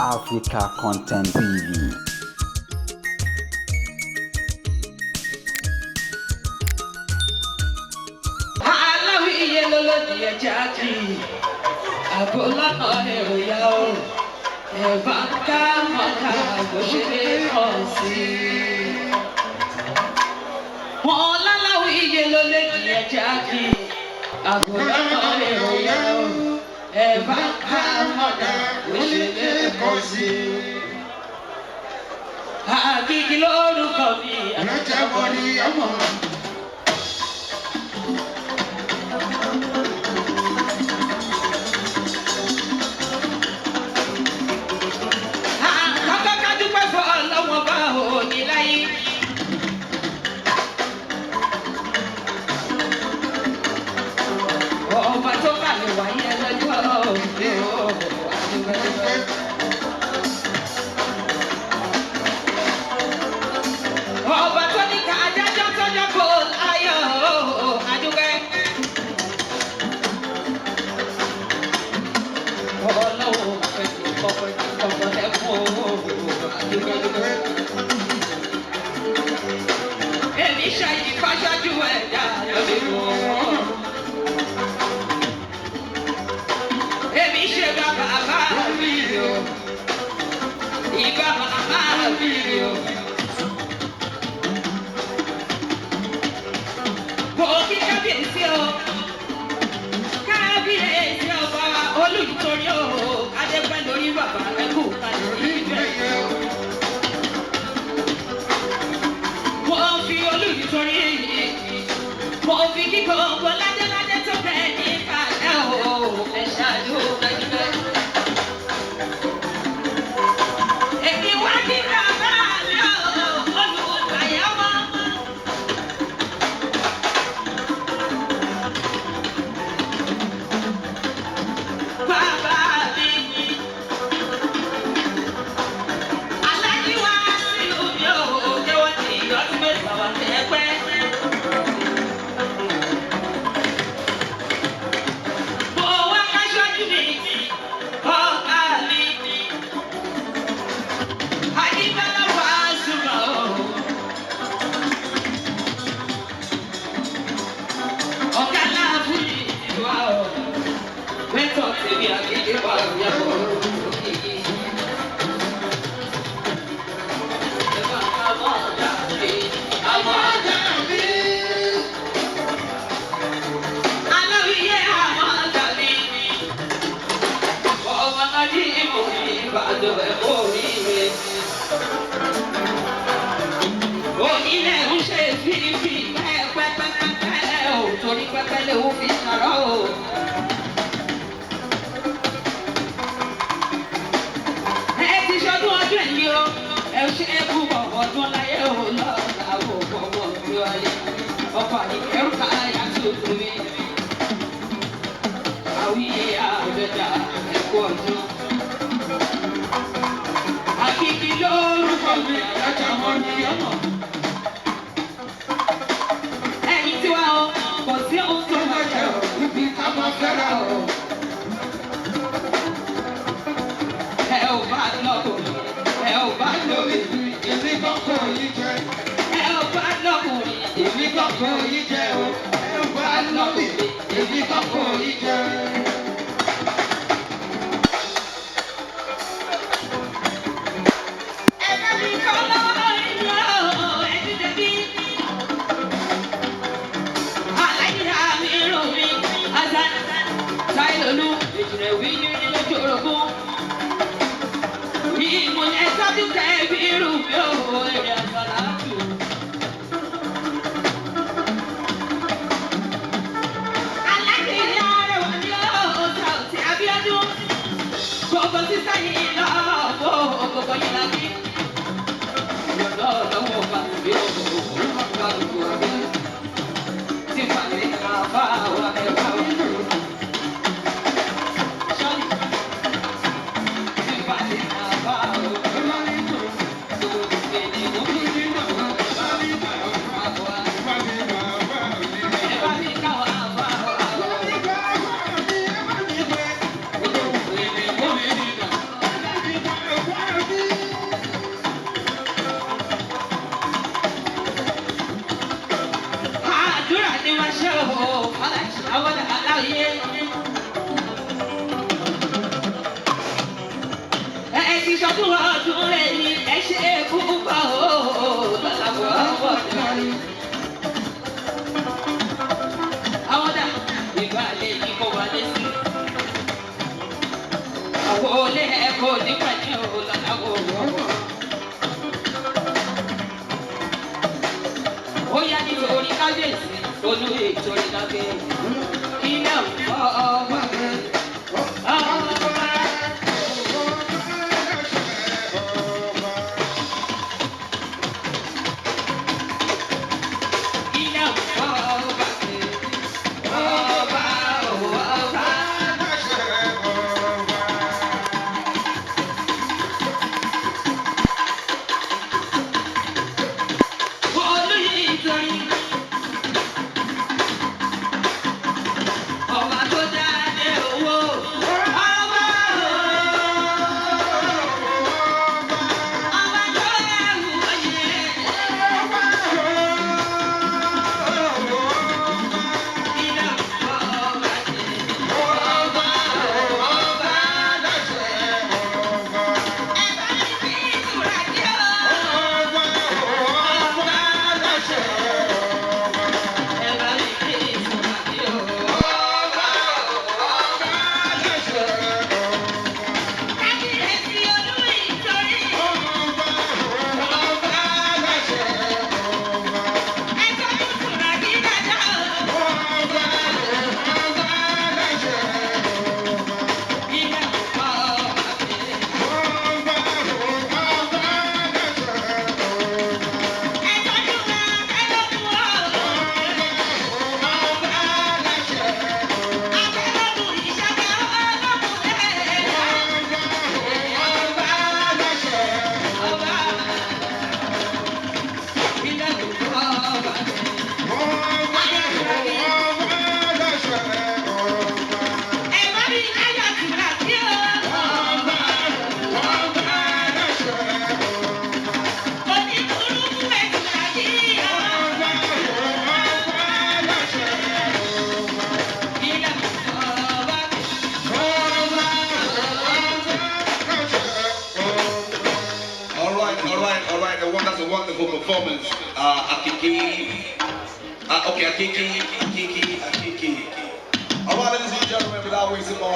Africa Content TV. Aláwíyé lọ́lọ́dì ẹja kì í àbò lọ́nà èrò yá o, ẹ̀bá ká mọ̀ká bó ṣe lè kàn sí i. Wọ́n láláwíyé lọ́lọ́dì ẹja kì í àbò lọ́nà èrò yá o, ẹ̀bá ká mọ̀ká bó ṣe lè kàn sí i. Àgìgì lórúkọ mi. Alájà mọ̀ ní ọmọ. Àkọ́kọ́ ká dúpẹ́ fún Ọlọ́wọ́n bá òní láyé. Ọba tó kà lè wáyé lọ́jọ́ òní o, àdúgbò. Ọba tó ní ká adájọ́ tọ́jọ́ kó láyọ̀ o, àdúgbò. Ọlọ́wọ́ fẹ́ kọ́kọ́ kọ́kọ́ lẹ́kọ̀ọ́ àdúgbò. Èmi ṣayí fáṣájú ẹ̀dá lórí wọn. Èmi ṣe bàbá bá mi o, ìbá màmá mi o. Mo kí kábíyèsí o, kábíyèsí ọba olùtorí o, adépẹ́ lórí bàbá ẹkú kalẹ̀ níbẹ̀. Mo fi olùtorí mo fi kíkọ́ ọgbọ́n ládéládé tó bẹ́ẹ̀ ní kàlẹ́ o, ẹ ṣáájú dájúdájú. Èmi wá kí bàbá mi o, olùkàyàmọ́. Bàbá mi. Alájí wá sí omi o, jẹ́wọ́ tí ọdún mẹ́ta wà tẹ́pẹ́. Mo wá káṣọ́jú mi, ọ̀gá mi. Àyíbálá wá súnmọ́ o. Ọ̀gá náà fún ìwà o. Mẹ́tọ̀ tèmi àgbègbè wà lóyún o. Aláwíyé àwọn àgbàmí. Ọmọ náà ní ìmọ̀ Ìbàdàn ẹ̀kọ́ oríire. Onílẹ̀ ń ṣe fífi pẹ́pẹ́pẹ́pẹ́ ò torí pẹ́pẹ́ lè ó fi ṣàrọ̀ o. Ẹ ti ṣọdún ọdún ẹ̀yìn o, ẹ ṣe é kú ọdún láyé o lọ́la o ọmọ mi wáyé. Ọkọ̀ àyíkẹ́rù ká yàtọ̀ tó mi. Àwíyé àbẹ̀dà ẹ̀kú ọdún. Àkìkí lórúkọ mi. Alájà mọ̀ ní ọmọ. Ẹ̀yin tiwa o, kò sí ohun tó máa jẹ o. Ibi ká máa fẹ́ra o. Ẹ ò bá lọ́kùnrin, ẹ ò bá lóbìnrin, Èmi kọ́kọ́ yìí jẹ. ẹ ò bá lọ́kùnrin, Èmi kọ́kọ́ yìí jẹ o. Ẹ bá lọ́bì. Èmi kọ́kọ́ yìí jẹ. Ẹ bá mi kọ́ lọ́wọ́ ìlú ẹ̀jú dẹ̀bí. Aláìyá mi rò mí, Hasan Táìlólú, ìjìnlẹ̀ wí ní lójú orogún. Ìmùlẹ̀ sábìkẹ́ bí rù mí ò èrè àsàlátù. Aláìyá rẹ̀ wà ní ọ̀sán òtí Abíọ́dún. Gbogbo sísá yìí lọ́wọ́ gbogbo yìí la kí. Lọ́wọ́ bá ti bí òkú bá gbogbo àbí. Tí fàlẹ́ ká bá wa ẹ̀ bá wa. Sọ́ọ̀nì. Tí fàlẹ́ ká bá wa. Tó ṣe ní mú Ọdún ọdún rẹ̀ ni ẹ ṣe púpọ̀ o, lọ́làbọ̀ ọ̀dọ́. Àwọn dà ìlú àlè yìí kò wálé sí. Àwọn olè ẹ̀kọ́ nípa ní o lọ́làbọ̀ ọ̀dọ́. Ó yá nítorí kábíyèsí, olú ìtorí kábíyèsí. Kí náà ọba ọba. Kí náà ọba ọba ọba. Olú ìtorí. Ọba tó dá dé owó. Ọba o. Ọba tó ẹrù oyè. Ilé ọba jẹ. Ọba o. Ọba. Ẹ bá mi fi ìtura jẹ́ o. Ọba. Ẹ bá mi fi ìtura jẹ́ o. Ọba o. Ọba. Kábíyèsí olú ìtorí. Ẹ tọ́jú ìtura kí dáadáa o. Ilé ọba jẹ. Ẹ tọ́jú akẹ́lógún o. Akẹ́lógún ìṣàkà ọlọ́kùnrin. Ọba ọba. Ilé ọba jẹ. Ẹ bá mi láyọ̀ tìrà sí o. Oníburúkú ẹ̀ tìrà sí o. Ilé ọba jẹ. All right, all right, all right. That's a wonderful performance. Akiki. Okay, Akiki, Akiki, Akiki. All right, ladies and gentlemen, without wasting more